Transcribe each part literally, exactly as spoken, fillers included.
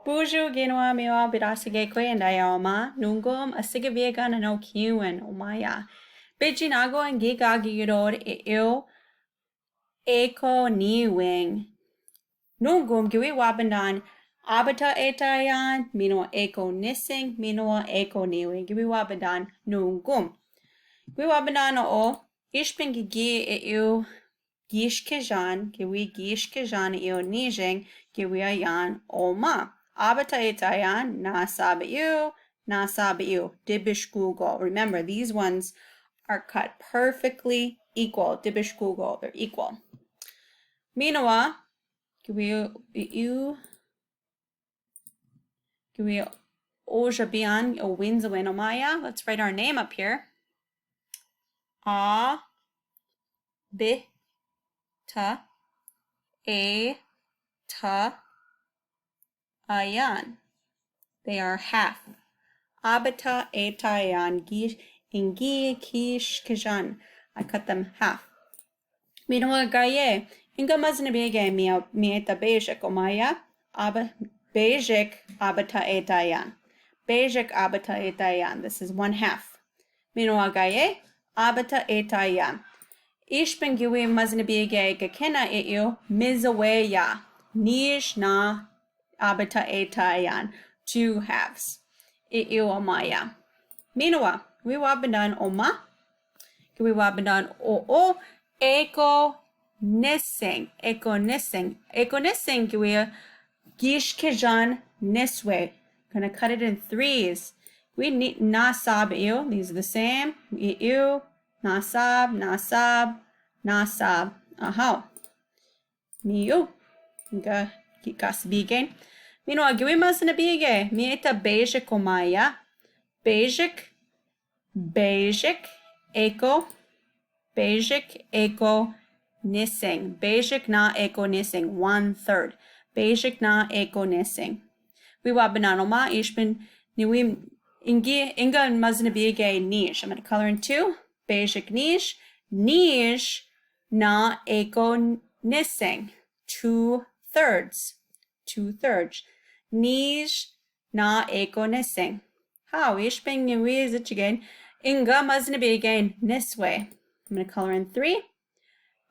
Bonjour, Genoa, miwa, bidasige ko yandaya, Oma. Nungum, asigavia ga nano kiwen, Omaya. Bidjinago, ngiga gidod, e eu, eko niwing. Nungum, giwi wabandan, abata eta yan, minowa eko nising, minowa eko niwing. Giwi wabandan, nungum. Giwi wabandan o, ishpin gigi e eu, gish kijan, giwi gish kijan e eu nijing, giwi ayan Oma. Abata eta yan, nasab e eu, nasab e eu, dibishkugo. Remember, these ones are cut perfectly equal. Dibishkugo, they're equal. Minowa, giwi e eu, giwi ojabian, o winza win Omaya. Let's write our name up here. A, bi, ta, e, ta, ayan. They are half. Abata eta yan, gi, ingi kish kijan. I cut them half. Minowa gaye, inga maznabige mi, mi eta bejik Omaya, aba, bejik abata eta yan. Bejik abata eta yan. This is one half. Minowa gaye, abata eta yan. Ishpin giwi maznabige gakena e eu, mizawe ya. Nij na abata eta yan. Two halves. E eu Omaya. Minowa, giwi wabandan Oma. Giwi wabandan o, o, eko nising. Eko nising. Eko nising, giwi gish kijan niswe. Gonna cut it in threes. Giwi ni, nasab e eu. These are the same. E eu, nasab, nasab, nasab. Aha. Mi eu. Ga, gi, gasbigen. Minowa giwi maznabige. Mi eta bejik Omaya. Bejik, bejik, eko, bejik, eko, nising. Bejik na eko nising. One third. Bejik na eko nising. Giwi wabandan Oma, ishpin, niwi, ingi, inga maznabige nij. I'm gonna color in two. Bejik nij. Nij na eko nising. Two thirds. Two thirds. Nij na eko nising. Haw, ishpin giwi zitigen. Inga maznabige niswe. I'm gonna color in three.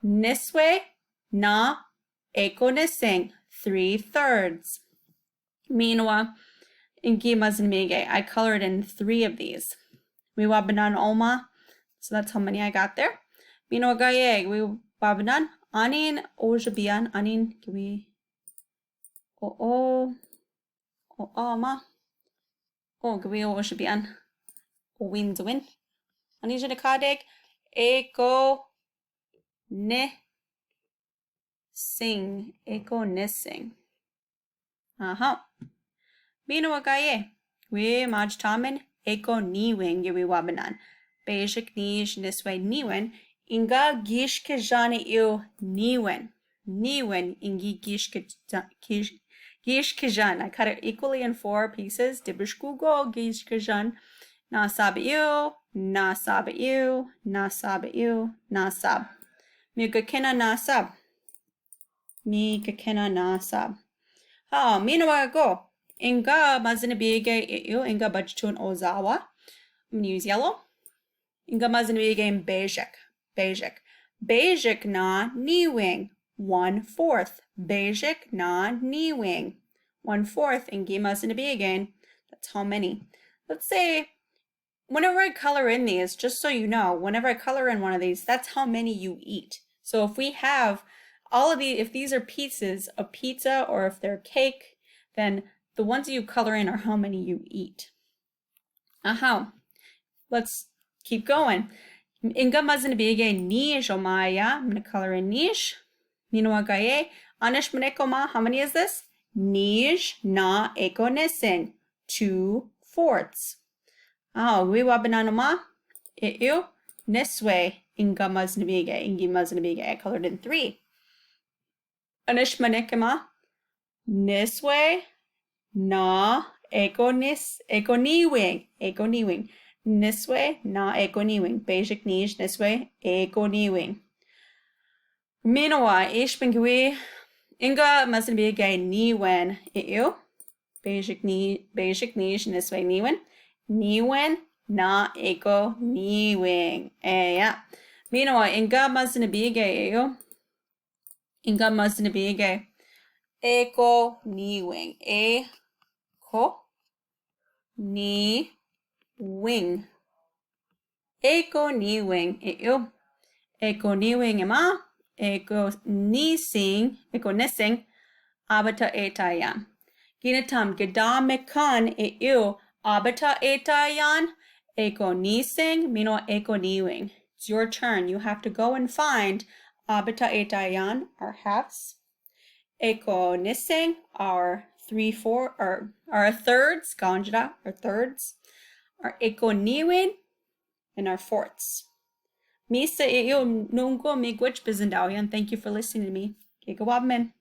Niswe na eko nising. Three thirds. Minowa, ingi maznabige. I colored in three of these. Giwi wabandan Oma. So that's how many I got there. Minowa gaye, giwi wabandan. Anin, ojabian, anin, giwi. O, o. O, Oma. O, giwi ojabian. O winza win. Anin jina kadek. Eko ni sing, eko nising. Aha. Minowa gaye. Giwi maj taman, eko niwing, giwi wabandan. Bejik nij niswe niwin, inga gish kijan e eu niwin. Niwin, ingi gish kija-, gish, gish kijan. I cut it equally in four pieces. Dibishkugo gish kijan. Nasab e eu, nasab e eu, nasab e eu, nasab. Mi gakena nasab. Mi gakena nasab. Haw, minowa gago. Inga maznabige e eu, inga bajitun ozawa. I'm gonna use yellow. Inga maznabige bejik. Bejik. Bejik na niwing. One fourth. Bejik na niwing. One fourth, ingi maznabige. That's how many. Let's say, whenever I color in these, just so you know, whenever I color in one of these, that's how many you eat. So if we have all of these, if these are pieces of pizza or if they're cake, then the ones you color in are how many you eat. Aha. Let's keep going. Inga maznabige nij Omaya. I'm gonna color in nij. Minowa gaye. Anishmanek Oma, how many is this? Nij na eko nising. Two fourths. Aha, giwi wabandan Oma. E eu. Niswe. Inga maznabige. Ingi maznabige. I colored in three. Anishmanek Oma. Niswe na eko nis-, eko niwing, eko niwing. Niswe na eko niwing. Bejik nij, niswe, eko niwing. Minowa, ishpin giwi, inga maznabige niwin e eu. Basic ni-, basic English, neswe niwing. Niwing, na ekoniwing. Ea. Mino, inga mas nibige eyo. Inga mas nibige. Ekoniwing. E ko ni wing. Ekoniwing eyo. Ekoniwing ema. Ekonising, ekonising. Aba ta etayan. Ginen tam, geda mekan eyo. Aba ta etayan. Ekonising, mino ekoniwing. It's your turn. You have to go and find aba ta etayan, our halves. Ekonising, our three, four, or our thirds, kanjira, our thirds. Our ekoniwing, and our fourths. Misa eyo, nunggo mi gwaj bizindawian. Thank you for listening to me. Kekawamen.